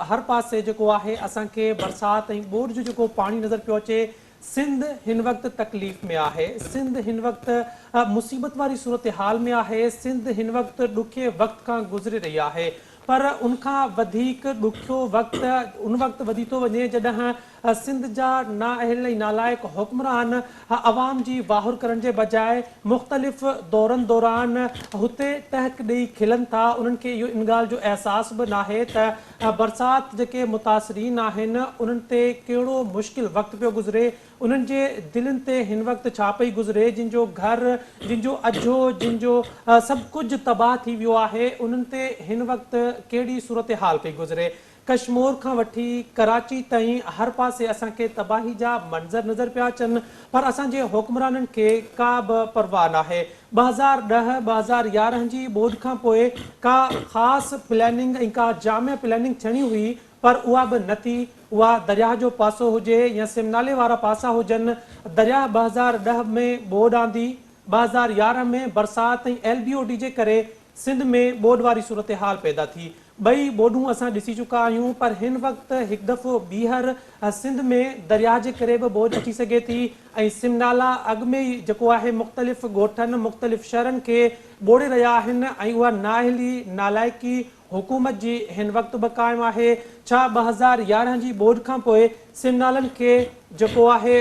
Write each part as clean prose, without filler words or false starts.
هر پاسي جيڪو آهي اسان کي برسات ۽ ٻوڏ جو جيڪو پاڻي نظر پيو اچي. سنڌ هن وقت تڪليف ۾ آهي، سنڌ هن وقت مصيبت واري صورتحال ۾ آهي، سنڌ هن وقت ڏکي وقت کان گذري رهي آهي پر ان کان وڌيڪ ڏکيو وقت ان وقت وڌي ٿو وڃي جڏهن سنڌ جا نااهل ۽ نالائق حڪمران عوام جي واهر ڪرڻ جي بجاء مختلف دورن دوران هتي ٽهڪ ڏئي کلن ٿا. انهن کي اهو ان ڳالهه جو احساس به ناهي ته برسات جيڪي متاثرين آهن انهن تي ڪهڙو مشڪل وقت پيو گذري، انهن جي دلين تي هن وقت ڇا پئي گذري، جن جو گهر، جن جو اجهو، جن جو سڀ ڪجهه تباهه ٿي ويو آهي انهن تي هن وقت ڪهڙي صورتحال پئي گذري. ڪشمور کان وٺي ڪراچي تائين هر پاسي اسان کي تباهي جا منظر نظر پيا اچن پر اسان جي حڪمرانن کي ڪا به پرواهه ناهي. 2010، 2011 جي ٻوڏ کان پوء ڪا خاص پلاننگ ۽ ڪا جامع پلاننگ ٿيڻي هئي پر اها به نه ٿي. اها درياهه جو پاسو هجي يا سم نالي وارا پاسا هجن، درياهه 2010 ۾ ٻوڏ آندي، 2011 ۾ برسات ۽ ايل بي او ڊي جي ڪري سنڌ ۾ ٻوڏ واري صورتحال پيدا ٿي. ٻئي ٻوڏون اسان ڏسي چڪا آهيون پر هن وقت هڪ دفعو ٻيهر سنڌ ۾ درياهه جي ڪري به ٻوڏ اچي سگهي ٿي ۽ سم نالا اڳ ۾ ئي جيڪو آهي مختلف ڳوٺن مختلف شهرن کي ٻوڙي رهيا آهن ۽ اها نااهلي نالائقي حڪومت جي هن وقت به قائم آهي. ڇا 2011 جي ٻوڏ کانپوء سم نالن کي جيڪو آهي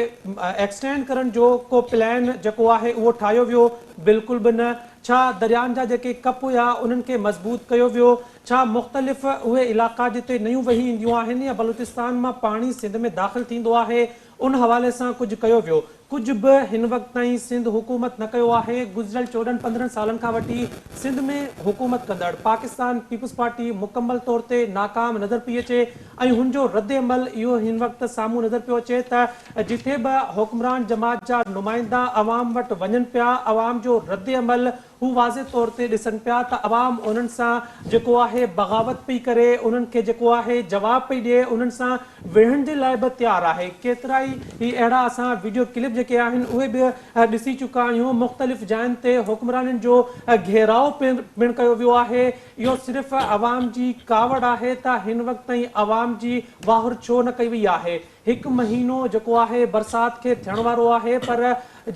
ايڪسٽينڊ ڪرڻ جو ڪو پلان جيڪو آهي اهو ٺاهيو ويو؟ بلڪل به نه. ڇا دريائن جا جيڪي ڪپ هيا انهن کي مضبوط ڪيو ويو؟ ڇا مختلف اهي علائقا جتي نيون وهي اينديون آهن يا بلوچستان مان پاڻي سنڌ ۾ داخل ٿيندو آهي ان حوالي سان ڪجهه ڪيو ويو؟ ڪجهه به هن وقت تائين سنڌ حڪومت نه ڪيو آهي. گذريل چوڏهن پندرهن سالن کان وٺي سنڌ ۾ حڪومت ڪندڙ پاڪستان پيپلز پارٽي مڪمل طور تي ناڪام نظر پئي اچي ۽ هن جو ردعمل اهو هن وقت سامهون نظر پيو اچي ته جٿي به حڪمران جماعت جا نمائندا عوام وٽ وڃن پيا عوام جو ردعمل هو واضح طور تي ڏسن پيا ته عوام انهن سان جيڪو آهي بغاوت پئي ڪري، انهن کي جيڪو آهي جواب پئي ڏئي، انهن سان وڙهڻ جي لاء به تيار آهي. ڪيترائي ئي اهڙا اسان وڊيو ڪلپ جيڪي آهن اهي به ڏسي چڪا آهيون. مختلف جاين تي حڪمرانن جو گهيراء پڻ ڪيو ويو آهي. اهو صرف عوام جي ڪاوڙ آهي ته هن وقت تائين عوام جي واهر ڇو نه ڪئي وئي آهي. هڪ مهينو جيڪو آهي برسات کي ٿيڻ وارو آهي پر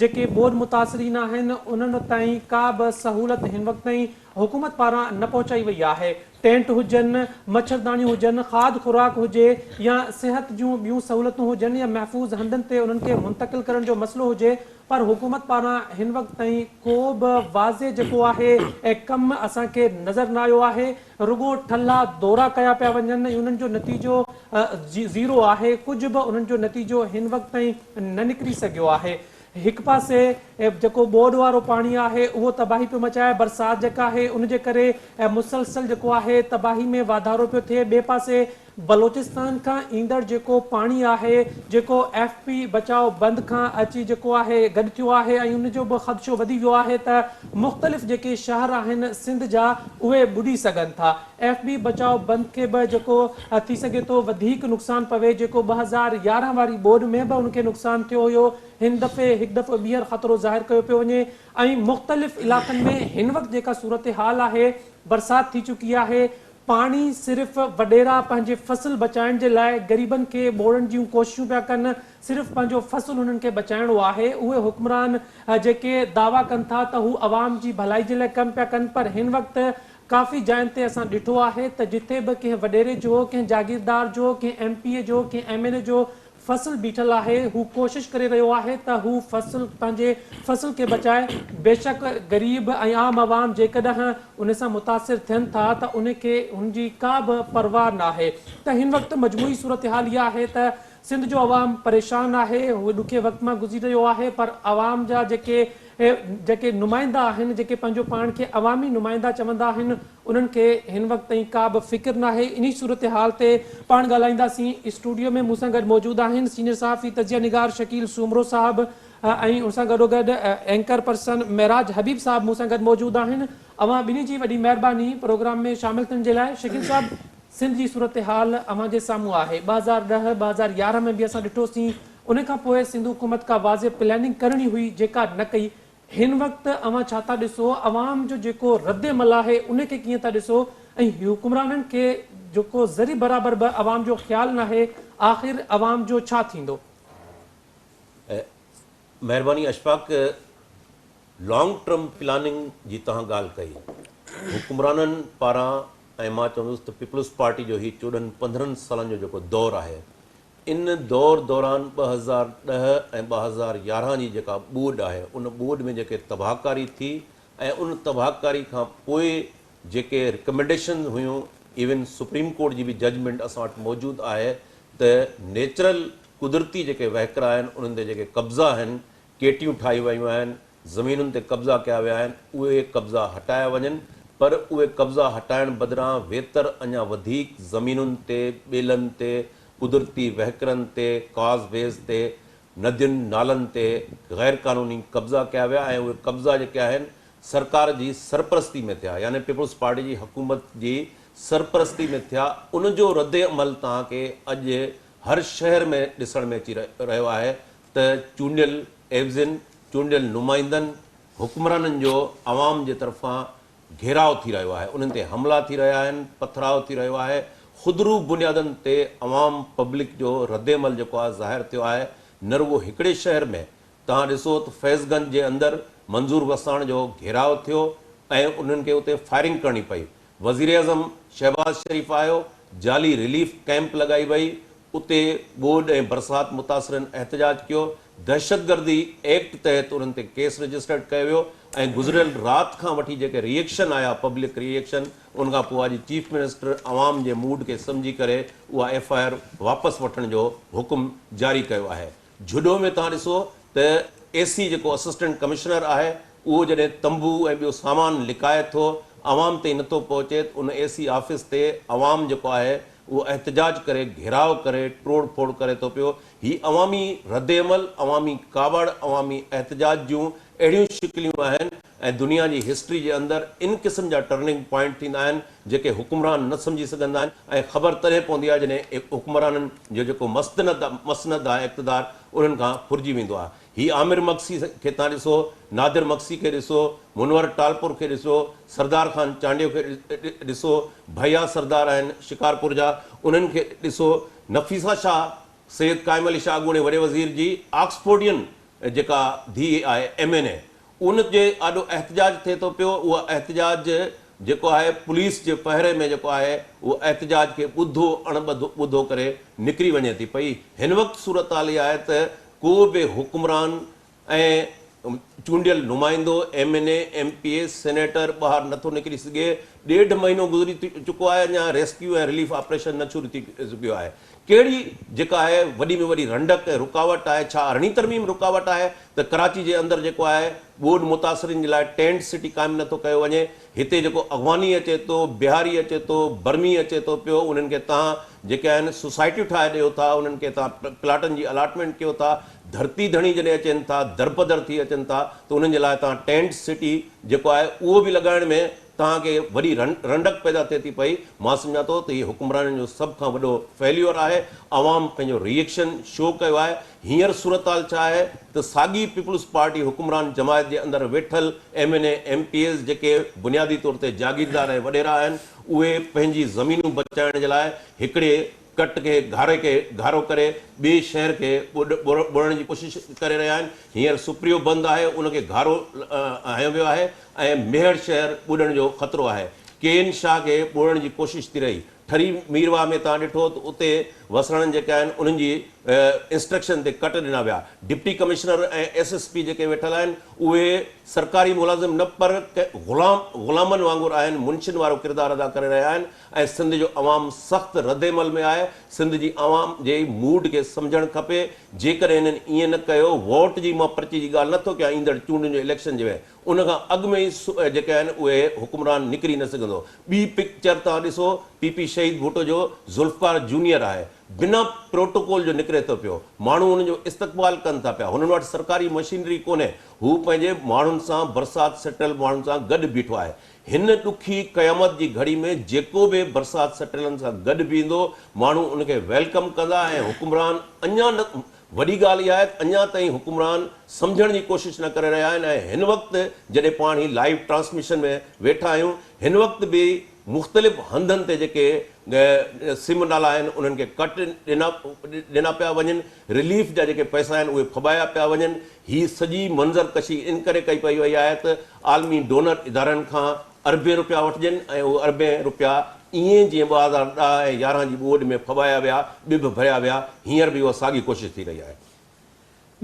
جيڪي ٻوڏ متاثرين آهن انهن تائين ڪا به سهولت هن وقت تائين حڪومت پاران نه پهچائي وئي آهي. ٽينٽ هجن، مڇرداڻيون هجن، کاڌ خوراڪ هجي يا صحت جون ٻيون سهولتون هجن يا محفوظ هنڌن تي انهن کي منتقل ڪرڻ جو مسئلو هجي پر حڪومت پاران هن وقت تائين ڪو به واضح جيڪو آهي ڪم اسان کي نظر نه آيو آهي. رڳو ٺلها دورا ڪيا پيا وڃن ۽ انهن جو نتيجو زيرو آهي، ڪجهه به انهن جو نتيجو هن وقت تائين نه نڪري سگهيو آهي. هڪ پاسي جيڪو ٻوڏ وارو پاڻي آهي اهو تباهي پيو مچائي، برسات جيڪا آهي ان جي ڪري مسلسل جيڪو آهي تباهي ۾ واڌارو پيو ٿئي، ٻئي پاسي بلوچستان کان ايندڙ جيڪو پاڻي آهي جيڪو ايف پي بچاء بند کان اچي جيڪو آهي گڏ ٿيو آهي ۽ ان جو به خدشو وڌي ويو آهي ته مختلف جيڪي شهر آهن سنڌ جا اهي ٻڏي سگهن ٿا ايف بي بچاء بند کي به جيڪو ٿي سگهي ٿو وڌيڪ نقصان پوي جيڪو 2011 واري ٻوڏ ۾ به ان کي نقصان ٿيو هيو هن دفعي هڪ دفعو ٻيهر خطرو ظاهر ڪيو پيو وڃي ۽ مختلف علائقن ۾ هن وقت جيڪا صورتحال آهي برسات ٿي چڪي آهي پاڻي صرف وڏيرا پنهنجي فصل بچائڻ جي لاء غريبن کي ٻوڙڻ جون ڪوششون پيا ڪن، صرف پنهنجو فصل انهن کي بچائڻو آهي، اهي حڪمران جيڪي دعويٰ ڪن ٿا ته هو عوام جي ڀلائي جي لاء ڪم پيا ڪن پر هن وقت ڪافي جاين تي اسان ڏٺو آهي ته جتي به ڪنهن وڏيري جو، ڪنهن جاگيردار جو، ڪنهن ايم پي اي جو، ڪنهن ايم اين اي جو فصل بيٺل آهي، هو ڪوشش ڪري رهيو آهي ته هو فصل پنهنجي فصل کي بچائي، بيشڪ غريب ۽ عام عوام جيڪڏهن ان سان متاثر ٿين ٿا ته ان کي هن جي ڪا به پرواهه ناهي ته هن وقت مجموعي صورتحال اها آهي ته سنڌ جو عوام پريشان آهي، هو ڏکي وقت مان گذري رهيو آهي پر عوام جا جيڪي جيڪي نمائندا آهن جيڪي پنهنجو پاڻ کي عوامي نمائندا چوندا آهن انهن کي هن وقت تائين ڪا به فڪر ناهي انهي صورتحال تي پاڻ ڳالهائينداسين اسٽوڊيو ۾ مون سان گڏ موجود آهن سينيئر صحافي تجزيه نگار شڪيل سومرو صاحب ۽ ان سان گڏوگڏ اينڪر پرسن معراج حبيب صاحب مون سان گڏ موجود آهن اوهان ٻنهي جي وڏي مهرباني پروگرام ۾ شامل ٿيڻ جي لاء شڪيل صاحب سنڌ جي صورتحال اوهان جي سامهون آهي 2010 2011 ۾ به اسان ڏٺوسين ان کان پوء سنڌ حڪومت ڪا واضح پلاننگ ڪرڻي هئي جيڪا نه ڪئي هن وقت اوهان ڇا ٿا ڏسو عوام جو جيڪو رد عمل آهي ان کي ڪيئن ٿا ڏسو ۽ حڪمرانن کي جيڪو ذري برابر به عوام جو خيال ناهي آخر عوام جو ڇا ٿيندو؟ مهرباني اشفاق لانگ ٽرم پلاننگ جي توهان ڳالهه ڪئي حڪمرانن پاران ۽ مان چوندس ته پيپلز پارٽي جو هي 14 15 سالن جو جيڪو دور آهي ان دور دوران 2010 ۽ 2011 جي جيڪا ٻوڏ آهي ان ٻوڏ ۾ جيڪي تباهڪاري ٿي ۽ ان تباهڪاري کان پوء جيڪي رڪمينڊيشنز هيون ايون سپريم ڪورٽ جي به ججمينٽ اسان وٽ موجود آهي ته نيچرل قدرتي جيڪي وهڪرا آهن انهن تي جيڪي قبضا آهن ڪيٽيون ٺاهي ويون آهن زمينن تي قبضا ڪيا ويا آهن اهي قبضا هٽايا وڃن پر اهي قبضا هٽائڻ بدران ويتر اڃا وڌيڪ زمينن تي ٻيلن تي قدرتي وهڪرن تي ڪاز ويز تي ندين نالن تي غير قانوني قبضا ڪيا ويا ۽ اهي قبضا جيڪي آهن سرڪار جي سرپرستي ۾ ٿيا يعني پيپلز پارٽي جي حڪومت جي سرپرستي ۾ ٿيا ان جو رد عمل توهان کي اڄ هر شهر ۾ ڏسڻ ۾ اچي رهيو آهي ته چونڊيل عيوضين، چونڊيل نمائندن، حڪمرانن جو عوام جي طرفان گهيراء ٿي رهيو آهي، انهن تي حملا ٿي رهيا آهن، پٿراء ٿي رهيو آهي، خودرو بنيادن تي عوام پبلڪ جو ردعمل جيڪو آهي ظاهر ٿيو آهي، نه رڳو هڪڙي شهر ۾ توهان ڏسو ته فيض گنج جي اندر منظور وساڻ جو گهيراء ٿيو ۽ انهن کي اتي فائرنگ ڪرڻي پئي، وزيراعظم شهباز شريف آيو، جعلي رليف ڪئمپ لڳائي وئي، اتي ٻوڏ ۽ برسات متاثرن احتجاج ڪيو، دهشتگردي ايڪٽ تحت انهن تي ڪيس رجسٽرڊ ڪيو ويو ۽ گذريل رات کان وٺي جيڪي ري ايڪشن آيا پبلڪ ري ايڪشن ان کان پوء اڄ چيف منسٽر عوام جي موڊ کي سمجهي ڪري اها ايف I R واپس وٺڻ جو حڪم جاري ڪيو آهي. جهڏو ۾ توهان ڏسو ته اي سي جيڪو اسسٽنٽ ڪمشنر آهي اهو جڏهن تنبو ۽ ٻيو سامان لڪائي ٿو عوام تائين نٿو پهچي ته ان اي سي آفيس تي عوام جيڪو آهي اهو احتجاج ڪري گهيراء ڪري ٽوڙ ڦوڙ ڪري ٿو پيو. هي عوامي ردعمل، عوامي ڪاوڙ، عوامي احتجاج جون اهڙيون شڪليون آهن ۽ دنيا جي هسٽري جي اندر ان قسم جا ٽرننگ پوائنٽ ٿيندا آهن جيڪي حڪمران نه سمجهي سگهندا آهن ۽ خبر تڏهن پوندي آهي جڏهن حڪمرانن جو جيڪو مستند مسند آهي اقتدار انهن کان ڦرجي ويندو آهي. هي عامر مگسي کي تان ڏسو، نادر مگسي کي ڏسو، منور ٽالپر کي ڏسو، سردار خان چانڊيو کي ڏسو، ڀيا سردار آهن شڪارپور جا انهن کي ڏسو، نفيسه شاهه سيد قائم علي شاهه اڳوڻي وڏي وزير جي آڪسفورڊين جيڪا ڌيء آهي ايم اين اي ان جي آڏو احتجاج ٿئي ٿو پيو اهو احتجاج جيڪو آهي پوليس جي پهري ۾ جيڪو آهي اهو احتجاج کي ٻڌو اڻ ٻڌو ڪري نڪري وڃي ٿي پئي هن وقت صورتحال اها آهي ته ڪو به حڪمران ۽ چونڊيل نمائندو M N A, M P A, senator ٻاهر نٿو نڪري سگهي، ڏيڍ مهينو گذري چڪو آهي اڃا ريسڪيو ۽ رليف آپريشن نه شروع ٿي سگهيو آهي. ڪهڙي جيڪا آهي وڏي ۾ وڏي رنڊڪ ۽ رڪاوٽ آهي، ڇا ارڙهين ترميم رڪاوٽ آهي ته ڪراچي جي اندر جيڪو آهي ٻوڏ متاثرين جي لاء ٽينٽ سٽي قائم نٿو ڪيو وڃي، هتي جيڪو اغواني اچي ٿو، بهاري اچي ٿو، برمي اچي ٿو پيو انهن کي توهان جيڪي آهن سوسائٽيون ٺاهي ڏيو ٿا، انهن کي توهان پلاٽن جي الاٽمينٽ ڪيو ٿا، ڌرتي ڌڻي جڏهن اچن ٿا، درپدر ٿي اچن ٿا ته انهن جي لاء توهان ٽينٽ سٽي جيڪو آهي اهو به لڳائڻ ۾ توهان کي وڏي رنڊڪ پيدا ٿئي ٿي پئي، مان سمجهان ٿو ته هي حڪمرانن جو سڀ کان وڏو فيليور آهي، عوام پنهنجو ري ايڪشن شو ڪيو آهي، هينئر صورتحال ڇا آهي ته ساڳي پيپلز پارٽي حڪمران جماعت جي اندر ويٺل M N A, M P As جيڪي بنيادي طور تي جاگيردار ۽ وڏيرا آهن اهي پنهنجي زمينون بچائڻ جي لاء هڪڙي ڪٽ کي گهاري کي گهارو ڪري ٻئي شهر کي ٻوڙڻ جي ڪوشش ڪري رهيا آهن، هينئر سپريو بند آهي ان کي گهارو هنيو ويو آهي ۽ ميهڙ شهر ٻڏڻ جو خطرو آهي، ڪين شاهه کي ٻوڙڻ جي ڪوشش ٿي رهي، ٺري ميرواهه ۾ توهان ڏٺو ته اتي وسرڻن جيڪي آهن انهن جي انسٽرڪشن تي ڪٽ ڏنا ويا، deputy commissioner ۽ S S P جيڪي ويٺل آهن اهي سرڪاري ملازم نه پر غلام غلامن وانگر آهن، منشين وارو ڪردار ادا ڪري رهيا آهن ۽ سنڌ جو عوام سخت ردعمل ۾ آهي، سنڌ جي عوام جي موڊ کي سمجهڻ کپي، جيڪڏهن هنن ائين نه ڪيو، ووٽ جي مان پرچي جي ڳالهه نه ٿو ڪيان ايندڙ چونڊن جو اليڪشن جي ان کان اڳ ۾ ئي جيڪي آهن اهي حڪمران نڪري نه سگهندو، ٻي پڪچر توهان ڏسو پي پي شهيد ڀٽو جو ذوالفقار جونيئر آهي بنا پروٽوڪول جو نڪري ٿو پيو، ماڻهو هن جو استقبال ڪن ٿا پيا، هنن وٽ سرڪاري مشينري ڪونهي، هو پنهنجي ماڻهن سان برسات سٽيل ماڻهن سان گڏ بيٺو آهي، هن ڏکي قيامت جي گهڙي ۾ جيڪو به برسات سٽيلن سان گڏ بيهندو، ماڻهو ان کي welcome ڪندا ۽ حڪمران اڃا نه وڏي ڳالهه اها آهي ته اڃا تائين حڪمران سمجهڻ جي ڪوشش نه ڪري رهيا آهن ۽ هن وقت جڏهن پاڻ هي لائيو ٽرانسميشن ۾ ويٺا آهيون هن وقت به مختلف هنڌن تي جيڪي سم نالا آهن انهن کي ڪٽ ڏنا ڏنا پيا وڃن، رليف جا جيڪي پئسا آهن اهي ڦٻايا پيا وڃن، هي سڄي منظر ڪشي ان ڪري ڪئي پئي وئي آهي ته عالمي ڊونر ادارن کان اربين روپيا وٺجن ۽ اهي اربين روپيا ائين جيئن 2010 ۽ 11 جي ٻوڏ ۾ ڦٻايا ويا، ٻڀ ڀريا ويا، هينئر به اها ساڳي ڪوشش ٿي رهي آهي.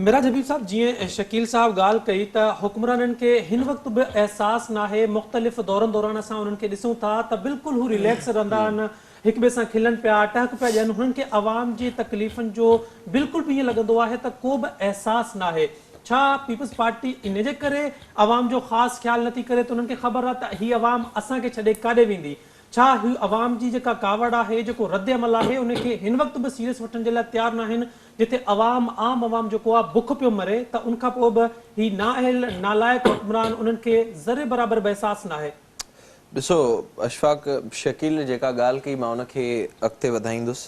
معراج حبيب صاحب جيئن شڪيل صاحب ڳالهه ڪئي ته حڪمرانن کي هن وقت به احساس ناهي مختلف دورن دوران اسان انهن کي ڏسون ٿا ته بلڪل هو رليڪس رهندا آهن هڪ ٻئي سان کلن پيا ٽهڪ پيا ڏين هنن کي عوام جي تڪليفن جو بلڪل به ائين لڳندو آهي ته ڪو به احساس ناهي ڇا پيپلز پارٽي ان جي ڪري عوام جو خاص خيال نٿي ڪري ته انهن کي خبر آهي ته هي عوام اسان کي ڇڏي ڪاڏي ويندي ڇا هي عوام جي جيڪا ڪاوڙ آهي، جيڪو رد عمل آهي، ان کي هن وقت به سيريس وٺڻ جي لاء تيار ناهن، جتي عوام، عام عوام جيڪو آهي بک پيو مري ته ان کان پوء به هي نااهل، نالائق حڪمران انهن کي ذري برابر به احساس ناهي. ڏسو اشفاق، شڪيل جيڪا ڳالهه ڪئي مان ان کي اڳتي وڌائيندس.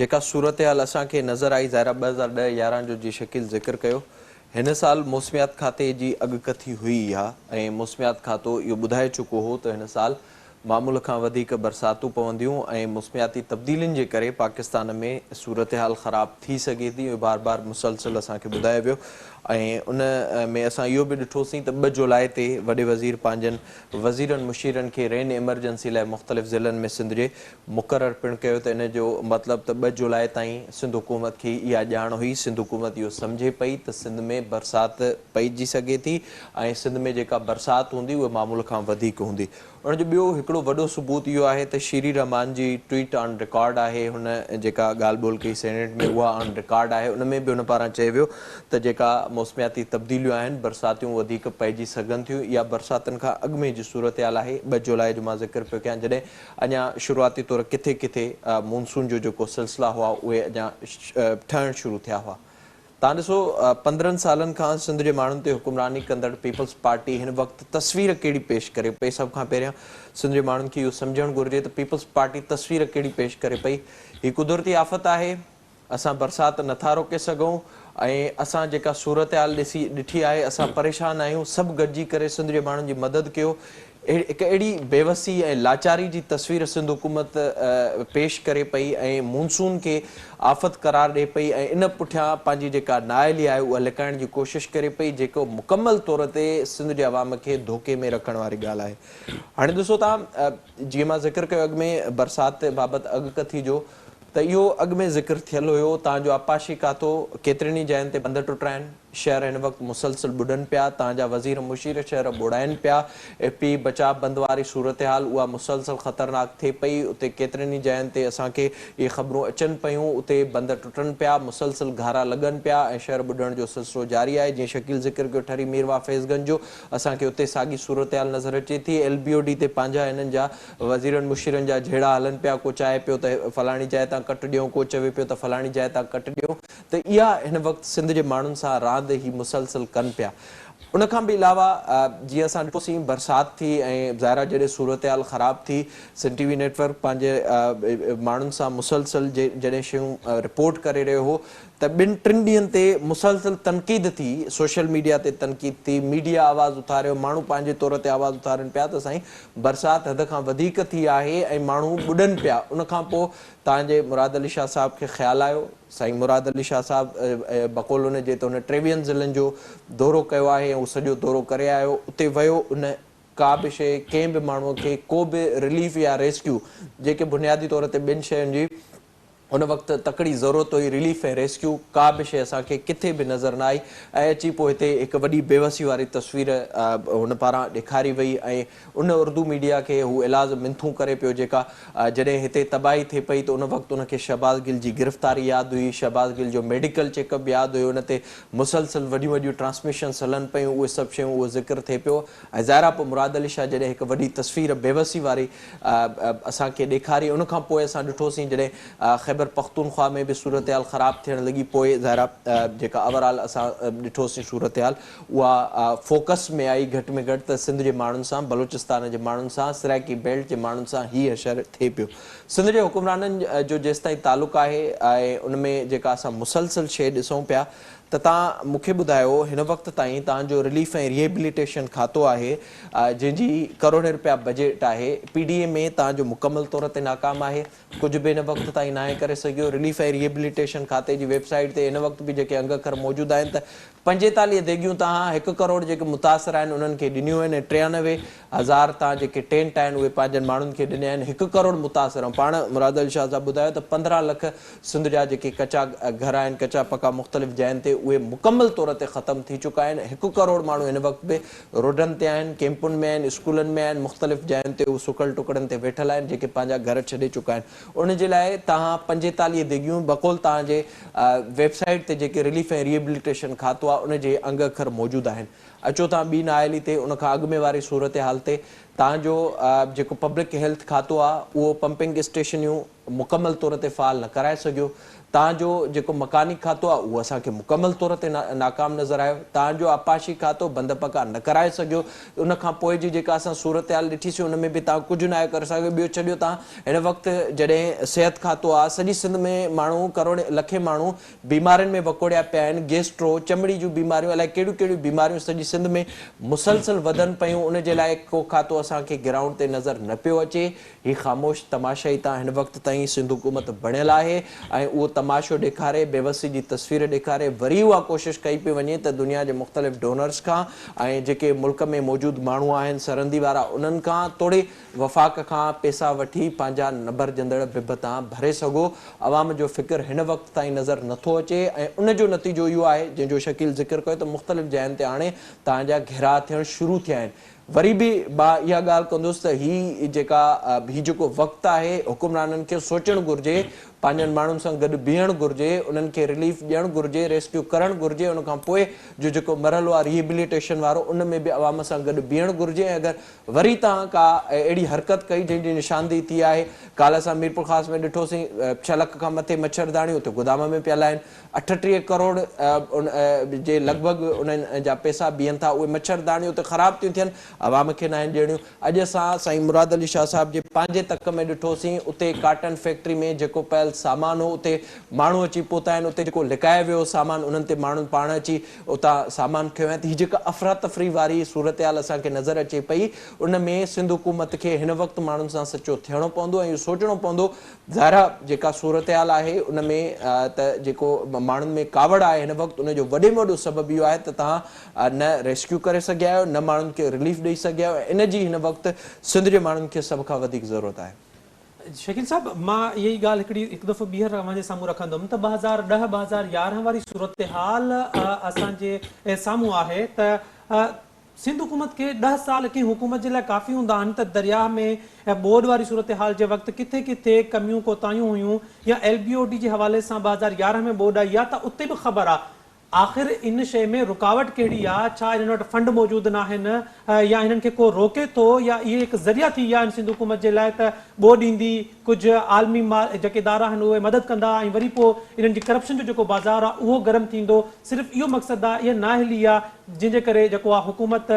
جيڪا صورتحال اسان کي نظر آئي ظاهر آهي 2010 11 جو جي شڪيل ذڪر ڪيو هن سال موسميات کاتي جي اڳڪٿي هئي اها ۽ موسميات کاتو اهو ٻڌائي چڪو هو ته هن سال معمول کان وڌيڪ برساتون پونديون ۽ موسمياتي تبديلين جي ڪري پاڪستان ۾ صورتحال خراب ٿي سگهي ٿي اهو بار بار مسلسل اسان کي ٻڌايو ويو ۽ ان ۾ اسان اهو به ڏٺوسين ته 2 جولاء تي وڏي وزير پنهنجن وزيرن مشيرن کي رين ايمرجنسي لاء مختلف ضلعن ۾ سنڌ جي مقرر پڻ ڪيو ته ان جو مطلب ته 2 جولاء تائين سنڌ حڪومت کي اها ڄاڻ هئي، سنڌ حڪومت اهو سمجهي پئي ته سنڌ ۾ برسات پئجي سگهي ٿي ۽ سنڌ ۾ جيڪا برسات هوندي اهي معمول کان وڌيڪ هوندي. ان جو ٻيو هڪڙو وڏو ثبوت اهو آهي ته شيري رحمان جي ٽوئيٽ آن رڪارڊ آهي، هن جيڪا ڳالهه ٻولهه ڪئي سينيٽ ۾ اها آن رڪارڊ آهي، ان ۾ به هن پاران چيو ويو ته جيڪا موسمياتي تبديليون آهن برساتيون وڌيڪ پئجي سگهن ٿيون، اها برساتن کان اڳ ۾ جي صورتحال آهي، 2 جولاء جو مان ذڪر پيو ڪيان جڏهن اڃا شروعاتي طور ڪٿي ڪٿي مونسون جو جيڪو سلسلا هئا اهي اڃا ٺهڻ شروع ٿيا هئا. توهان ڏسو 15 سالن کان سنڌ جي ماڻهن تي حڪمراني ڪندڙ پيپلز پارٽي هن وقت تصوير ڪهڙي پيش ڪري پئي سڀ کان پهريان سنڌ جي ماڻهن کي اهو سمجهڻ گهرجي ته پيپلز پارٽي تصوير ڪهڙي پيش ڪري پئي هي قدرتي آفت آهي اسان برسات نٿا روڪي سگهون ۽ اسان جيڪا صورتحال ڏسي ڏٺي آهي اسان پريشان آهيون سڀ گڏجي ڪري سنڌ جي ماڻهن جي مدد ڪيو هڪ اهڙي بيوسي ۽ لاچاري جي تصوير سنڌ حڪومت پيش ڪري پئي ۽ مونسون کي آفت قرار ڏئي پئي ۽ ان پٺيان پنهنجي جيڪا نااهلي آهي اها لڪائڻ جي ڪوشش ڪري پئي جيڪو مڪمل طور تي سنڌ جي عوام کي ڌوڪي ۾ رکڻ واري ڳالهه آهي هاڻي ڏسو توهان جيئن مان ذڪر ڪيو اڳ ۾ برسات بابت اڳڪٿي جو ته اهو اڳ ۾ ذڪر ٿيل هيو تان جو آبپاشي کاتو ڪيترين ئي جاين تي بند ٽٽراين، شهر هن وقت مسلسل ٻڏن پيا، تان جا وزير مشير شهر ٻوڙائين پيا، ايف پي بچاء بند واري صورتحال اها مسلسل خطرناڪ ٿئي پئي، اتي ڪيترين ئي جاين تي اسان کي اهي خبرون اچن پيون، اتي بند ٽٽن پيا، مسلسل گهارا لڳن پيا ۽ شهر ٻڏڻ جو سلسلو جاري آهي، جيئن شڪيل ذڪر ڪيو ٺري ميرواهه فيض گنج جو اسان کي اتي ساڳي صورتحال نظر اچي ٿي، ايل بي او ڊي تي پنهنجا هنن جا وزيرن مشيرن جا جهيڙا هلن پيا، ڪو چاهي پيو ته فلاڻي جاء تان ڪٽ ڏيون، ڪو چوي پيو ته فلاڻي جاء تان ڪٽ ڏيون ته اها هن وقت سنڌ جي ماڻهن سان راند هي مسلسل ڪن پيا. ان کان به علاوه جيئن اسان ڏٺوسين برسات ٿي ۽ ظاهر آهي جڏهن صورتحال خراب ٿي سنڌ ٽي وي نيٽ ورڪ پنهنجي ماڻهن سان مسلسل جڏهن شيون رپورٽ ڪري رهيو هو ته ٻن ٽن ڏينهن تي مسلسل تنقيد ٿي، سوشل ميڊيا تي تنقيد ٿي، ميڊيا آواز اٿاريو، ماڻهو پنهنجي طور تي آواز اٿارين پيا ته سائين برسات حد کان وڌيڪ ٿي آهي ۽ ماڻهو ٻڏن پيا، ان کان پوء توهان جي مراد علي شاهه صاحب کي خيال آيو، سائين مراد علي شاهه صاحب بقول ان جي ته هن ٽيويهن ضلعن جو دورو ڪيو آهي ۽ هو سڄو دورو ڪري آيو، اتي ويو ان ڪا به شيء ڪنهن به ماڻهو کي ڪو به رليف يا ريسڪيو جيڪي بنيادي طور تي ٻن شين جي ان وقت تڪڙي ضرورت هئي رليف ۽ ريسڪيو ڪا به شيء اسان کي ڪٿي به نظر نه آئي ۽ اچي پوء هتي هڪ وڏي بيوسي واري تصوير هن پاران ڏيکاري وئي ۽ ان اردو ميڊيا کي هو ايلاز منٿون ڪري پيو جيڪا جڏهن هتي تباهي ٿئي پئي ته ان وقت ان کي شهباز گل جي گرفتاري ياد هئي شهباز گل جو ميڊيڪل چيڪ اپ ياد هيو ان تي مسلسل وڏيون وڏيون ٽرانسميشنس هلن پيون اهي سڀ شيون اهو ذڪر ٿئي پيو ۽ ظاهر آ پوء مراد علي شاهه جڏهن هڪ وڏي تصوير بيوسي واري اسان کي ڏيکاري ان کان پوء اسان ڏٺوسين جڏهن خيبر پختونخوا ۾ به صورتحال خراب ٿيڻ لڳي پوء ظاهر آ جيڪا اوور آل اسان ڏٺوسين صورتحال اها فوڪس ۾ آئي گهٽ ۾ گهٽ ته سنڌ جي ماڻهن سان بلوچستان جي ماڻهن سان سرائيڪي بيلٽ جي ماڻهن سان هي حشر ٿئي پيو سنڌ جي حڪمرانن جو جيستائين تعلق آهي ۽ ان ۾ جيڪا اسان مسلسل شيء ڏسون پيا ته توهان مون کي ٻڌايو هن وقت تائين توهان جو رليف ۽ ريهيبليٽيشن کاتو آهي جنهن جي ڪروڙين رپيا بجيٽ آهي پي ڊي اي ۾ توهان جو مڪمل طور تي ناڪام آهي ڪجهه به هن وقت تائين ناهي ڪري سگهيو. رليف ۽ ريهيبليٽيشن کاتي جي ويب سائيٽ تي هن وقت به جيڪي انگ اکر موجود آهن ته 45 ديڳيون تان هڪ ڪروڙ جيڪي متاثر آهن انهن کي ڏنيون آهن ۽ 93 هزار تان جيڪي ٽينٽ آهن اهي پنهنجن ماڻهن کي ڏنيا آهن هڪ ڪروڙ متاثر ۽ پاڻ مراد علي شاهه صاحب ٻڌايو ته 15 لک سنڌ جا جيڪي ڪچا گهر آهن ڪچا پڪا مختلف جاين تي اهي مڪمل طور تي ختم ٿي چڪا آهن هڪ ڪروڙ ماڻهو هن وقت به روڊن تي آهن، ڪيمپن ۾ آهن، اسڪولن ۾ آهن، مختلف جاين تي هو سڪل ٽڪڙن تي ويٺل آهن جيڪي پنهنجا گهر ڇڏي چڪا آهن. ان جي لاء توهان 45 ديڳيون بقول توهان جي ويب سائيٽ تي جيڪي رليف ۽ ريهيبليٽيشن کاتو آهي ان جي انگ اکر موجود آهن. اچو توهان ٻي نااهلي تي ان کان اڳ ۾ واري صورتحال تي توهان جو جيڪو پبلڪ هيلٿ کاتو آهي اهو پمپنگ اسٽيشنيون مڪمل طور تي فعال نه ڪرائي سگهيو. تان جو جيڪو مڪاني کاتو آهي اهو اسان کي مڪمل طور تي ناڪام نظر آيو. تان جو آبپاشي کاتو بند پڪا نه ڪرائي سگهيو. ان کان پوء جي جيڪا اسان صورتحال ڏٺي سين ان ۾ به تان ڪجهه ناهي ڪري سگهيو. ٻيو ڇڏيو تان هن وقت جڏهن صحت کاتو آهي سڄي سنڌ ۾ ماڻهو ڪروڙين لکين ماڻهو بيمارين ۾ وڪوڙيا پيا آهن. گيسٽرو، چمڙي جون بيماريون الائي ڪهڙيون ڪهڙيون بيماريون سڄي سنڌ ۾ مسلسل وڌن پيون ان جي لاء ڪو کاتو اسان کي گرائونڊ تي نظر نه پيو اچي. هي خاموش تماشائي تان هن وقت تائين سنڌ حڪومت بڻيل آهي ۽ اهو تماشو ڏيکاري بيوسي جي تصوير ڏيکاري وري اها ڪوشش ڪئي پئي وڃي ته دنيا جي مختلف ڊونرز کان ۽ جيڪي ملڪ ۾ موجود ماڻهو آهن سرندي وارا انهن کان توڙي وفاق کان پيسا وٺي پنهنجا نه ڀرجندڙ بڀ تان ڀري سگهو عوام جو فڪر هن وقت تائين نظر نٿو اچي ۽ ان جو نتيجو اهو آهي جنهن جو شڪيل ذڪر ڪيو ته مختلف جاين تي هاڻي تان جا گهيراء ٿيڻ شروع ٿيا آهن وري به مان اها ڳالهه ڪندس ته هي جيڪا هي جيڪو وقت آهي حڪمرانن کي سوچڻ گهرجي، پنهنجن ماڻهن سان گڏ بيهڻ گهرجي، انهن کي رليف ڏيڻ گهرجي، ريسڪيو ڪرڻ گهرجي، ان کان پوء جو جيڪو مرحلو آهي ريهيبليٽيشن وارو ان ۾ به عوام سان گڏ بيهڻ گهرجي ۽ اگر وري توهان ڪا اهڙي حرڪت ڪئي جنهن جي نشاندهي ٿي آهي، ڪالهه اسان ميرپورخاص ۾ ڏٺوسين ڇهه لک کان مٿي مڇرداڻيون اتي گودام ۾ پيل آهن، 38 ڪروڙ جي لڳ ڀڳ انهن جا پئسا بيهن ٿا، اهي مڇر داڻيون اتي خراب ٿيون ٿين، عوام کي ناهن ڏيڻيون. اڄ اسان سائين مراد علي شاهه صاحب جي پنهنجي تڪ ۾ ڏٺوسين، اتي ڪاٽن فيڪٽري ۾ جيڪو پيل سامان هو اتي ماڻهو اچي پهتا آهن، اتي جيڪو لڪايو ويو هو سامان انهن تي ماڻهن پاڻ اچي اتان سامان کنيو آهي ته هي جيڪا افراتفري واري صورتحال اسان کي نظر اچي پئي ان ۾ سنڌ حڪومت کي هن وقت ماڻهن سان سچو ٿيڻو پوندو ۽ اهو سوچڻو پوندو ظاهر آ جيڪا صورتحال آهي ان ۾ ته جيڪو ماڻهن ۾ ڪاوڙ آهي هن وقت ان جو وڏي ۾ وڏو سبب اهو آهي ته توهان نه ريسڪيو ڪري سگهيا آهيو نه ماڻهن کي رليف ڏئي سگهيا آهيو ۽ ان جي هن وقت سنڌ جي ماڻهن کي سڀ کان وڌيڪ ضرورت آهي. شڪيل صاحب مان اها ئي ڳالهه هڪڙي هڪ دفعو ٻيهر اوهان جي سامهون رکندم ته 2010 2011 واري صورتحال اسان جي سامهون آهي ته سنڌ حڪومت کي ڏهه سال ڪنهن حڪومت جي لاء ڪافي هوندا آهن ته درياهه ۾ ٻوڏ واري صورتحال جي وقت ڪٿي ڪٿي ڪميون ڪوتاهيون هيون يا ايل بي او ڊي جي حوالي سان 2011 ۾ ٻوڏ آئي آ ته اتي به خبر آ آخر ان شيء ۾ رڪاوٽ ڪهڙي آ ڇا انهن وٽ فنڊ موجود ناهن يا انهن کي ڪو روڪي ٿو يا اهي هڪ ذريعا ٿي ويا آهن سنڌ حڪومت جي لاء ته ٻوڏ ايندي ڪجهه عالمي جيڪي ادارا آهن اهي مدد ڪندا ۽ وري پوء انهن جي ڪرپشن جو جيڪو بازار آ اهو گرم ٿيندو صرف اهو مقصد آ اها نااهلي آ جنهن جي ڪري جيڪو آ حڪومت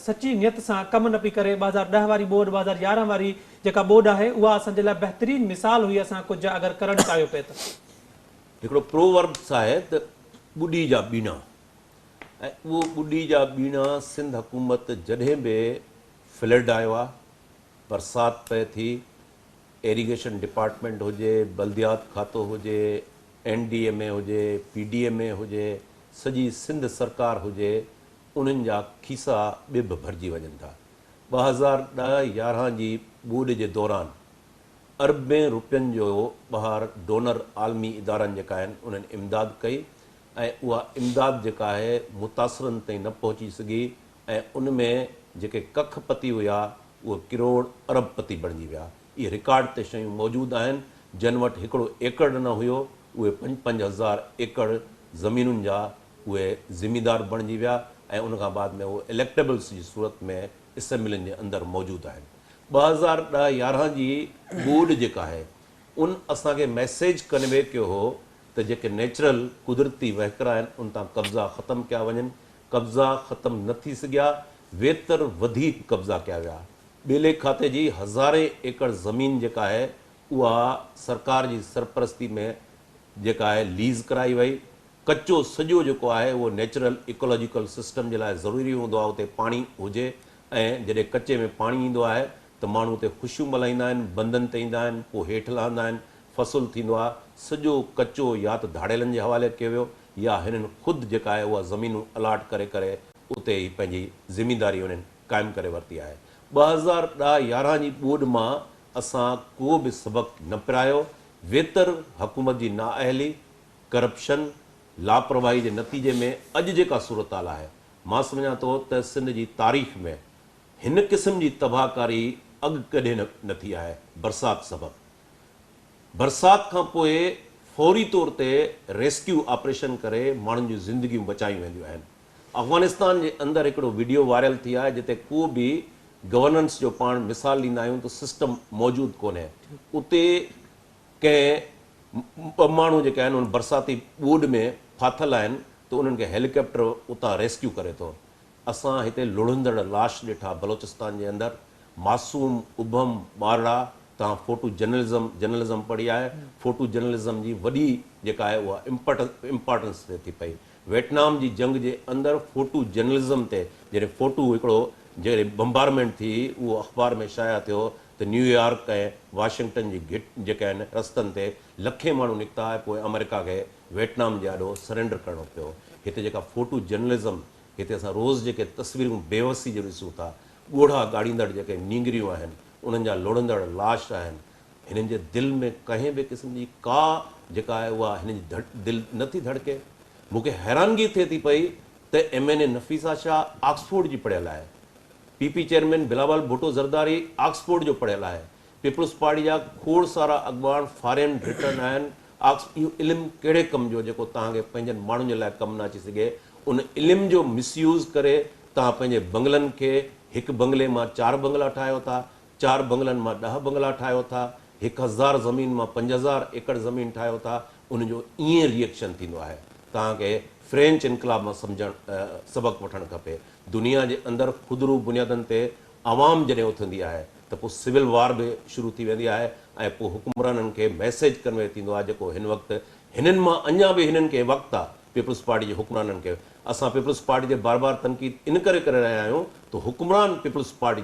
سچي نيت سان ڪم نه پئي ڪري، 2010 واري ٻوڏ، 2011 واري جيڪا ٻوڏ آهي اها اسان جي لاء بهترين مثال هئي اسان ڪجهه اگر ڪرڻ چاهيو پئي ته. هڪڙو پرووربس آهي ته ٻڏي جا ٻيڻا ۽ اهو ٻڏي جا ٻيڻا سنڌ حڪومت جڏهن به فلڊ آيو آ برسات پئي ٿي ايريگيشن ڊپارٽمينٽ هجي بلديات کاتو هجي اين ڊي ايم اي هجي پي ڊي ايم اي هجي سڄي سنڌ سرڪار هجي انهن جا کيسا ٻڀ ڀرجي وڃن ٿا. 2010 11 جي ٻوڏ جي دوران اربين روپين جو ٻاهر ڊونر عالمي ادارن جيڪا آهن انهن امداد ڪئي ۽ اها امداد جيڪا آهي متاثرن تائين نه پهچي سگهي ۽ ان ۾ جيڪي ڪک پتي هيا اهي ڪروڙ ارب پتي بڻجي ويا. اهي رڪارڊ تي شيون موجود آهن، جن وٽ هڪڙو ايڪڙ نه هيو، اهي پنج پنج هزار ايڪڙ زمينن جا اهي ذميدار بڻجي ويا ۽ ان کان بعد ۾ اهي اليڪٽيبلز جي صورت ۾ اسيمبلين جي اندر موجود آهن. 2010 يارهن جي ٻوڏ جيڪا آهي ان اسان کي ميسيج ڪنوي ڪيو هو ته جيڪي نيچرل، قدرتي، وهڪرا آهن ان تان قبضا ختم ڪيا وڃن، قبضا ختم نه ٿي سگهيا، ويتر وڌيڪ قبضا ڪيا ويا. ٻيلي کاتي جي هزارين ايڪڙ زمين جيڪا آهي اها سرڪار جي سرپرستي ۾ جيڪا آهي ليز ڪرائي وئي. ڪچو سڄو جيڪو آهي اهو نيچرل ايڪولاجيڪل سسٽم جي لاء ضروري هوندو آهي اتي پاڻي هجي ۽ جڏهن ڪچي ۾ پاڻي ايندو آهي ته ماڻهو اتي خوشيون ملهائيندا آهن، بندن تي ايندا آهن، پوء هيٺ لهندا آهن، فصل ٿيندو آهي، سڄو ڪچو يا ته ڌاڙيلن جي حوالي ڪيو ويو يا هنن خود جيڪا آهي اها زمينون الاٽ ڪري ڪري اتي ئي پنهنجي زمينداري انهن قائم ڪري ورتي آهي. 2010 يارهن جي ٻوڏ مان اسان ڪو به سبق نه پرايو، ويتر حڪومت جي نااهلي، ڪرپشن، لاپرواهي جي نتيجي ۾ اڄ جيڪا صورتحال آهي، مان سمجهان ٿو ته سنڌ جي تاريخ ۾ هن قسم جي تباهڪاري اڳ ڪڏهن نه ٿي آهي، برسات سبب برسات کان پوء فوري طور تي ريسڪيو آپريشن ڪري ماڻهن جون زندگيون بچايون وينديون آهن. افغانستان جي اندر هڪڙو وڊيو وائرل ٿي آهي جتي ڪو به گورننس جو پاڻ مثال ڏيندا آهيون ته سسٽم موجود ڪونهي اتي ڪنهن ٻه ماڻهو جيڪي آهن ان برساتي ٻوڏ ۾ ڦاٿل آهن ته انهن کي هيليڪاپٽر اتان ريسڪيو ڪري ٿو. اسان هتي لڙهندڙ لاش ڏٺا بلوچستان جي اندر معصوم ابهم ٻارڙا توهان فوٽو جرنلزم جرنلزم پڙهي آهي فوٽو جرنلزم جي وڏي جيڪا آهي اها امپارٽنس ٿئي ٿي پئي ويٽنام جي جنگ جي اندر فوٽو جرنلزم تي جڏهن فوٽو هڪڙو جڏهن بمبارمينٽ ٿي اهو اخبار ۾ شايع ٿيو ته نيويارڪ ۽ واشنگٽن جي گهٽ جيڪي آهن رستن تي لکين ماڻهو نڪتا ۽ پوء آمريڪا کي ويٽنام جي آڏو سرينڊر ڪرڻو پيو. هتي جيڪا فوٽو جرنلزم هتي اسان روز جيڪي تصويرون بيوسي جون ڏسون ٿا، ڳوڙها ڳاڙيندڙ جيڪي نينگريون آهن، انهن جا لڙهندڙ لاش آهن، هنن جي دل ۾ ڪنهن به قسم جي ڪا جيڪا آهي اها هنن جي دل نه ٿي ڌڙڪي. مون کي حيرانگي ٿئي ٿي پئي ته M N A Nafisa Shah Oxford جي پڙهيل آهي. P P chairman Bilawal Bhutto Zardari Oxford جو پڙهيل آهي. پيپلز پارٽي جا کوڙ سارا اڳواڻ فارين رٽرن آهن. آڪس اهو علم ڪهڙي ڪم جو جيڪو توهان کي پنهنجن ماڻهن جي لاء ڪم نه اچي سگهي. ان علم جو مس يوز ڪري توهان پنهنجي بنگلن کي هڪ بنگلي مان چار بنگلا ٺاهيو ٿا، چار بنگلن مان ڏهه بنگلا ٺاهيو ٿا، 1000 زمين مان 5000 ايڪڙ زمين ٺاهيو ٿا، ان جو ائين ري ايڪشن ٿيندو آهي. توهان کي فرينچ انقلاب مان سمجهڻ سبق وٺڻ کپي. دنيا جي اندر خودرو بنيادن تي عوام جڏهن اٿندي آهي ته پوء سول وار به شروع ٿي ويندي آهي ۽ پوء حڪمرانن کي ميسيج ڪنوي ٿيندو آهي جيڪو هن وقت هنن مان اڃا به هنن کي وقت آ پيپلز پارٽي جي حڪمرانن کي اسان پيپلز پارٽي تي بار بار تنقيد ان ڪري ڪري رهيا آهيون ته حڪمران پيپلز پارٽي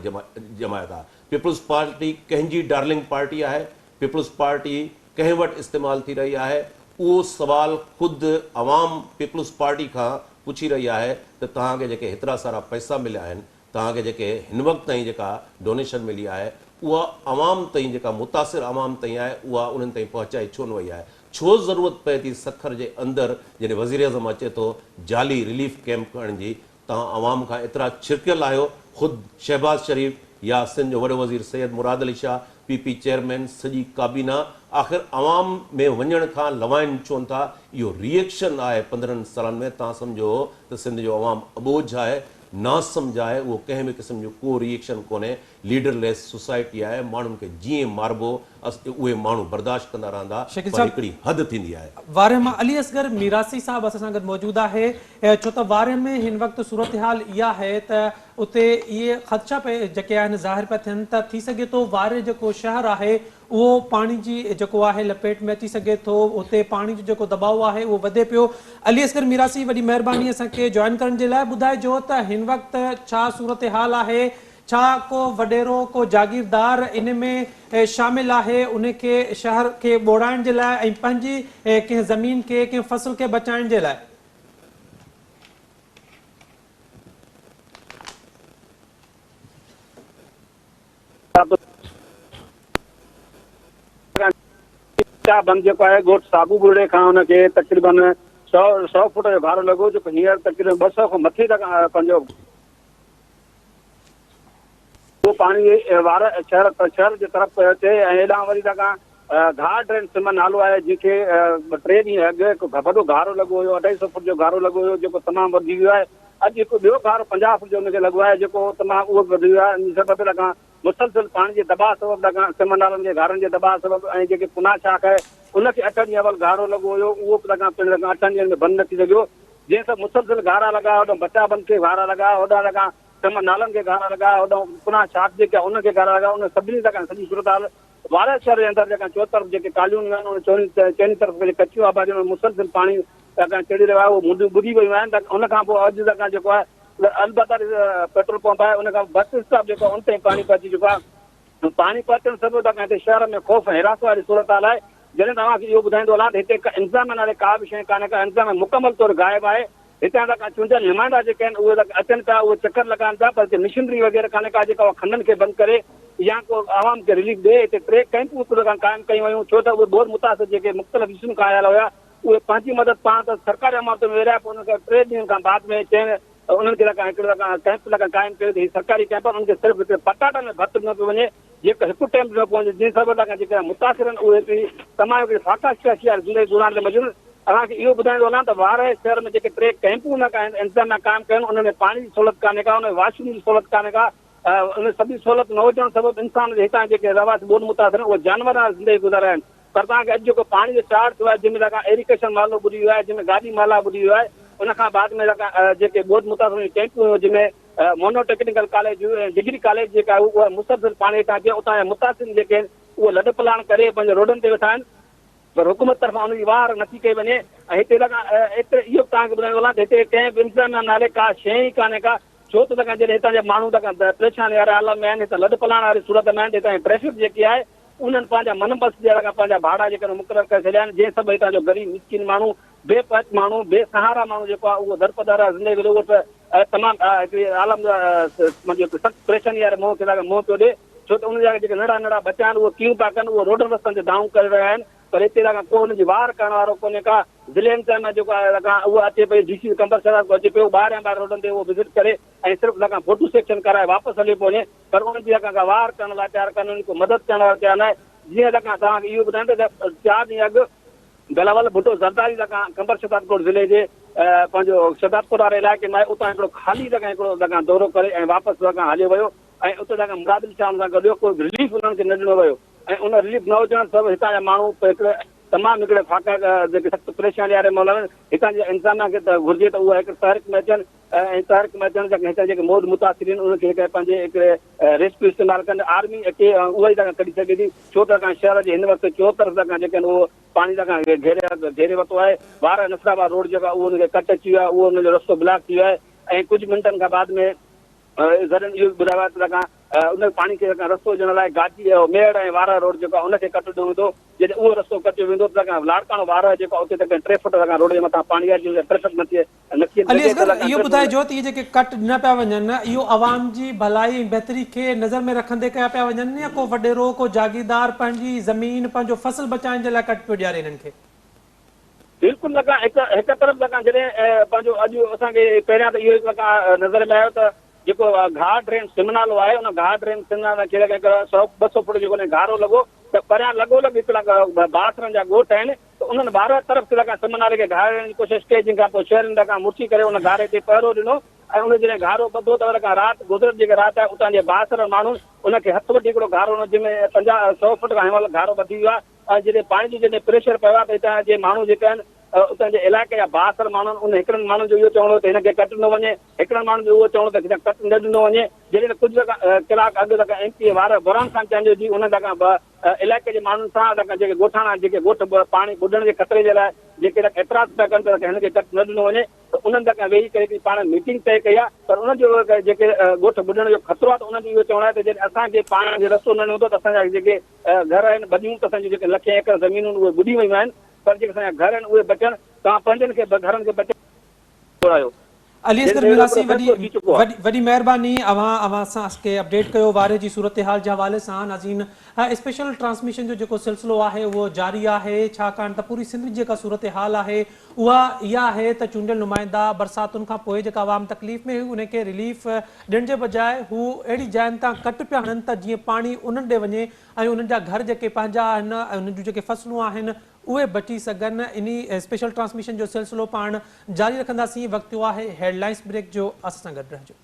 جماعت آ پيپلز پارٽي ڪنهن جي ڊارلنگ پارٽي آهي پيپلز پارٽي ڪنهن وٽ استعمال ٿي رهي آهي؟ اهو سوال خود عوام پيپلز پارٽي کان پڇي رهي آهي ته توهان کي جيڪي هيترا سارا پئسا مليا آهن، توهان کي جيڪي هن وقت تائين جيڪا ڊونيشن ملي آهي، اها عوام تائين جيڪا متاثر عوام تائين آهي، اها انهن تائين پهچائي ڇو نه وئي آهي؟ ڇو ضرورت پئي ٿي سکر جي اندر جڏهن وزيراعظم اچي ٿو جعلي رليف ڪئمپ کڻڻ جي توهان عوام کان ايترا ڇرڪيل آهيو، خود شهباز شريف يا سنڌ جو وڏو وزير Syed Murad Ali Shah, P P chairman, سڄي ڪابينا آخر عوام ۾ وڃڻ کان لوائن ڇونه ٿا، اهو ري ايڪشن آهي 15 سالن ۾ توهان سمجهو ته سنڌ جو عوام اٻوجهه آهي، ناسمجهه آهي، اهو ڪنهن به قسم جو ڪو ري ايڪشن ڪونهي، ليڊر ليس سوسائٽي آهي، ماڻهن کي جيئن ماربو اهي ماڻهو برداشت ڪندا رهندا شڪيل پر صاحب هڪڙي حد ٿيندي آهي. وارهه مان علي اصغر ميراسي صاحب اسان سان گڏ موجود آهي ڇو ته وارهه ۾ هن وقت صورتحال اها آهي ته اتي اهي خدشا پئي جيڪي آهن ظاهر پيا ٿين ته ٿي سگهي ٿو وارهه جيڪو شهر آهي اهو پاڻي جي جيڪو آهي لپيٽ ۾ اچي سگهي ٿو اتي پاڻي جو جيڪو دٻاء آهي اهو وڌي پيو علي اصغر ميراسي وڏي مهرباني اسان کي جوائن ڪرڻ جي لاء ٻڌائجو ته هن وقت ڇا صورتحال آهي ڇا ڪو وڏيرو ڪو جاگيردار ان ۾ شامل آهي ان کي شهر کي ٻوڙائڻ جي لاء ۽ پنهنجي ڪنهن زمين کي ڪنهن فصل کي بچائڻ جي لاء؟ بند جيڪو آهي ڳوٺ صابو ٻرڙي کان ان کي تقريبن سئو فوٽ جو گهارو لڳو جيڪو هينئر تقريبن 200 کان مٿي پنهنجو اهو پاڻي وارهه شهر شهر جي طرف پيو اچي ۽ هيڏانهن وري لڳان گهار ڊرين سم نالو آهي جنهن کي ٽي ڏينهن اڳ هڪ وڏو گهارو لڳو هيو اڍائي سو فوٽ جو گهارو لڳو هيو جيڪو تمام وڌي ويو آهي اڄ هڪ ٻيو گهارو 50 فوٽ جو ان کي لڳو آهي جيڪو تمام اهو به وڌي ويو آهي ان سبب لڳان مسلسل پاڻي جي دٻاء سبب لڳان سم نالن جي گهارن جي دٻاء سبب ۽ جيڪي پنا شاخ آهي ان کي اٺ ڏينهن اول گهارو لڳو هيو اهو به لڳان پڻ لڳان اٺن ڏينهن ۾ بند نه ٿي سگهيو جنهن سبب مسلسل گهارا لڳا هوڏانهن بچا بند کي گهارا لڳا هوڏانهن لڳان سم نالن کي گهارا لڳا، هوڏانهن پناهه شاخ جيڪي آهي انهن کي گهارا لڳا، انهن سڀني تڪ سڄي صورتحال وارهه شهر جي اندر جيڪا چوطرف جيڪي ڪالونيون آهن انهن چئني طرف جيڪي ڪچيون آباديون آهن مسلسل پاڻي چڙهي رهيو آهي اهو منڍيون ٻڏي ويون آهن ته ان کان پوء اڄ تڪ جيڪو آهي البدر پيٽرول پمپ آهي ان کان بس اسٽاپ جيڪو آهي ان تائين پاڻي پهچي چڪو آهي پاڻي پهچڻ سبب تڪ هتي شهر ۾ خوف ۽ هراس واري صورتحال آهي جڏهن ته اوهان کي اهو ٻڌائيندو هلان ته هتي ڪا انتظاميا نالي ڪا به شيء ڪانهي ڪا انتظاميا مڪمل طور غائب آهي هتان تڪ چونڊيل نمائندا جيڪي آهن اهي تڪ اچن پيا اهي چڪر لڳائن پيا پر هتي مشنري وغيره ڪانهي ڪا جيڪا اها کنڊن کي بند ڪري يا ڪو عوام کي رليف ڏئي هتي ٽي ڪئمپون تڪ قائم ڪيون ويون ڇو ته اهي ٻوڏ متاثر جيڪي مختلف حصن کان آيل هيا اهي پنهنجي مدد پاڻ ته سرڪاري عمارتن ۾ ويرهيا پوء انهن کي ٽي ڏينهن کان بعد ۾ چين انهن کي لڳا هڪڙو لڳا ڪئمپ لڳا قائم ڪيو ته هي سرڪاري ڪئمپ آهن انهن کي صرف هڪڙي پٽاٽن ۾ ڀت ڏنو پيو وڃي جيڪو هڪ ٽيم ڏنو پيو وڃي جنهن سبب لڳا جيڪي متاثر آهن اهي هڪڙي تمام هڪڙي فاقا شڪاشي واري زندگي گذارڻ تي مجبور آهن اوهان کي اهو ٻڌائيندو هلان ته وارهه شهر ۾ جيڪي ٽي ڪئمپون لڳا آهن انتظاميا قائم ڪيون انهن ۾ پاڻي جي سهولت ڪانهي ڪا ان ۾ واش روم جي سهولت ڪانهي ڪا ان سڀني سهولت نه هجڻ سبب انسان جي هتان جيڪي رهواسي ٻوڏ متاثر آهن اهي جانورن واري زندگي گذاري رهيا آهن پر توهان کي اڄ جيڪو پاڻي جو چاڙهه ٿيو آهي جنهن ۾ لڳا ايريگيشن محلو ٻڏي ويو آهي جنهن ۾ گاڏي محلا ٻڏي ويو آهي ان کان بعد ۾ لڳا جيڪي ٻوڏ متاثرن جون ڪئمپون هيون جنهن ۾ مونو ٽيڪنيڪل ڪاليج هيون ۽ ڊگري ڪاليج جيڪا هئي اها مسلسل پاڻي هيٺان اچي اتان جا متاثرين جيڪي آهن اهي لڏ پلاڻ ڪري پنهنجي روڊن تي ويٺا آهن پر حڪومت طرفان ان جي واهر نٿي ڪئي وڃي ۽ هتي لڳا ايتري اهو به توهان کي ٻڌائيندو هلان ته هتي ڪنهن به انتظاميا نالي ڪا شيء ئي ڪانهي ڪا ڇو ته لڳا جڏهن هتان جا ماڻهو لڳا پريشاني واري عالم ۾ آهن هتان لڏ پلاڻ واري صورت ۾ آهن ته هتان جي ٽريفڪ جيڪي آهي انهن پنهنجا من بس جا لڳا پنهنجا ڀاڙا جيڪي مقرر ڪري ڇڏيا آهن جنهن سبب هتان جو غريب مسڪين ماڻهو بي پهچ ماڻهو بي سهارا ماڻهو جيڪو آهي اهو درپدر آهي زندگي جو اهو ته تمام هڪڙي عالم منهنجو سخت پريشاني واري منهن کي لڳا منهن پيو ڏي ڇو ته ان جا جيڪي ننڍڙا ننڍڙا ٻچا آهن اهي ڪيئون پيا ڪن، اهي روڊن رستن تي دانهون ڪري رهيا آهن پر هتي لڳا ڪو انهن جي واهر ڪرڻ وارو ڪونهي ڪا ضلعي انتظاميا جيڪو آهي لڳا اهو اچي پئي ڊي سي قمبر شهداد ڪو اچي پيو ٻاهريان ٻاهر روڊن تي اهو وزٽ ڪري ۽ صرف لڳا فوٽو سيڪشن ڪرائي واپس هليو پيو وڃي پر انهن جي لڳا ڪا واهر ڪرڻ لاء تيار ڪانهي انهن جي ڪو مدد ڪرڻ وارو تيار ناهي جيئن لڳا توهان کي اهو ٻڌايان ته چار ڏينهن اڳ بلاول ڀٽو زرداري لڳا قمبر شهدادڪوٽ ضلعي جي پنهنجو شهدادڪوٽ واري علائقي ۾ آيو اتان هڪڙو خالي لڳا هڪڙو لڳا دورو ڪري ۽ واپس لڳا هليو ويو ۽ اتي جا مراد علي شاهه ان سان گڏ هيو، ڪو به رليف انهن کي نه ڏنو ويو ۽ ان رليف نه هجڻ سبب هتان جا ماڻهو هڪڙي تمام هڪڙي فاقه جيڪي سخت پريشاني واري ماحول ۾ هتان جي انتظاميا کي ته گهرجي ته اها هڪ تحرڪ ۾ اچن ۽ تحرڪ ۾ اچڻ جا هتان جيڪي موڊ متاثرين انهن کي هڪ پنهنجي هڪڙي ريسڪيو استعمال ڪن آرمي اچي اها ئي تکان ڪڍي سگهي ٿي ڇو ته کان شهر جي هن وقت چوطرف تکان جيڪي آهن اهو پاڻي تکان گهيري گهيري ورتو آهي وارهه نصر آباد روڊ جيڪو آهي اهو ان کي ڪٽ اچي ويو آهي اهو ان جو رستو بلاڪ ٿي ويو آهي ۽ ڪجهه منٽن کان بعد ۾ ذريعن اهو به ٻڌايو آهي ته لڳان ان پاڻي کي لڳان رستو ڏيڻ لاء گاجي ميهڙ ۽ وارهه روڊ جيڪو آهي ان کي ڪٽ ڏنو ويندو جڏهن اهو رستو ڪٽيو ويندو ته لڳان لاڙڪاڻو وارهه جيڪو آهي اتي تقريبن ٽي فوٽ لڳان روڊ جي مٿان پاڻي آهي جنهن سان ٽريفڪ نه ٿئي نه ٿي علي سگهي ته اصغر لڳان اهو ٽريفڪ ٻڌائجو ته اهي جيڪي ڪٽ ڏنا پيا وڃن اهو عوام جي ڀلائي ۽ بهتري کي نظر ۾ رکندي ڪيا پيا وڃن يا ڪو وڏيرو ڪو جاگيردار پنهنجي زمين پنهنجو فصل بچائڻ جي لاء ڪٽ پيو ڏياري انهن کي. بلڪل لڳان هڪ هڪ طرف لڳان جڏهن پنهنجو اڄ اسان کي پهريان ته اهو لڳان نظر ۾ آيو ته جيڪو گهاڙ ڊرين سم نالو آهي ان گهاڙ ڊرين سم نالي کي لڳان هڪ سو 200 فوٽ جيڪو گهارو لڳو ته پريان لڳو لڳ هڪڙا بااثرن جا ڳوٺ آهن ته انهن ٻارهن طرف کي لڳان سم نالي کي گهارڻ جي ڪوشش ڪئي جنهن کان پوء شهرين لڳان مڙسي ڪري ان گهاري تي پهرو ڏنو ۽ ان جڏهن گهارو ٻڌو ته لڳان رات گذريل جيڪا رات آهي اتان جي بااثرن ماڻهن ان کي هٿ وٺي هڪڙو گهارو ڏنو جنهن ۾ 50 سو فوٽ کان هن مهل گهارو ٻڌي ويو آهي ۽ جڏهن پاڻي جو جڏهن پريشر پيو آهي ته هتان جي ماڻهو جيڪي آهن اتان جي علائقي جا بااثر ماڻهن ان هڪڙن ماڻهن جو اهو چوڻ هو ته هن کي ڪٽ ڏنو وڃي هڪڙن ماڻهن جو اهو چوڻ هو ته هن کي ڪٽ نه ڏنو وڃي جڏهن ته ڪجهه ڪلاڪ اڳ تڪ ايم پي اي وارهه برهان خان چانڊيو جي ان تڪ علائقي جي ماڻهن سان تڪ جيڪي ڳوٺاڻا جيڪي ڳوٺ پاڻي ٻڏڻ جي خطري جي لاء جيڪي تڪ اعتراض پيا ڪن ته هن کي ڪٽ نه ڏنو وڃي ته انهن تڪ ويهي ڪري هڪڙي پاڻ ميٽنگ طئي ڪئي آهي پر انهن جو جيڪي ڳوٺ ٻڏڻ جو خطرو آهي ته انهن جو اهو چوڻ آهي ته جڏهن اسان کي پاڻي جو رستو نه ڏنو ويندو ته اسان جا جيڪي گهر آهن ٻنيون ته اسان جون جيڪي لکين ايڪڙ زمينون آهن اهي ٻڏي ويون آهن پر جيڪي اسان جا گهر آهن اهي بچن توهان پنهنجن کي گهرن کي بچايو. علي جڏهن اصغر ته اهڙو ميراسي هڪڙو وڏي فيصلو ٿي چڪو آهي. وڏي وڏي مهرباني اوهان اوهان اسان کي اپڊيٽ ڪيو وارهه جي صورتحال جي حوالي سان ناظرين اسپيشل ٽرانسميشن جو جيڪو سلسلو آهي اهو جاري آهي ڇاڪاڻ ته پوري سنڌ جي جيڪا صورتحال آهي اها اها آهي ته چونڊيل نمائندا برساتن کان پوء جيڪا عوام تڪليف ۾ هئي انهي کي رليف ڏيڻ جي بجاء هو اهڙي جاين تان ڪٽ پيا هڻن ته جيئن پاڻي انهن ڏي وڃي ۽ انهن جا گهر جيڪي پنهنجا آهن ۽ انهن جون جيڪي فصلون آهن اهي بچي سگهن انهي اسپيشل ٽرانسميشن جو سلسلو پاڻ جاري رکنداسين وقت ٿيو آهي هيڊ لائنس بريڪ جو اسان سان گڏ رهجو.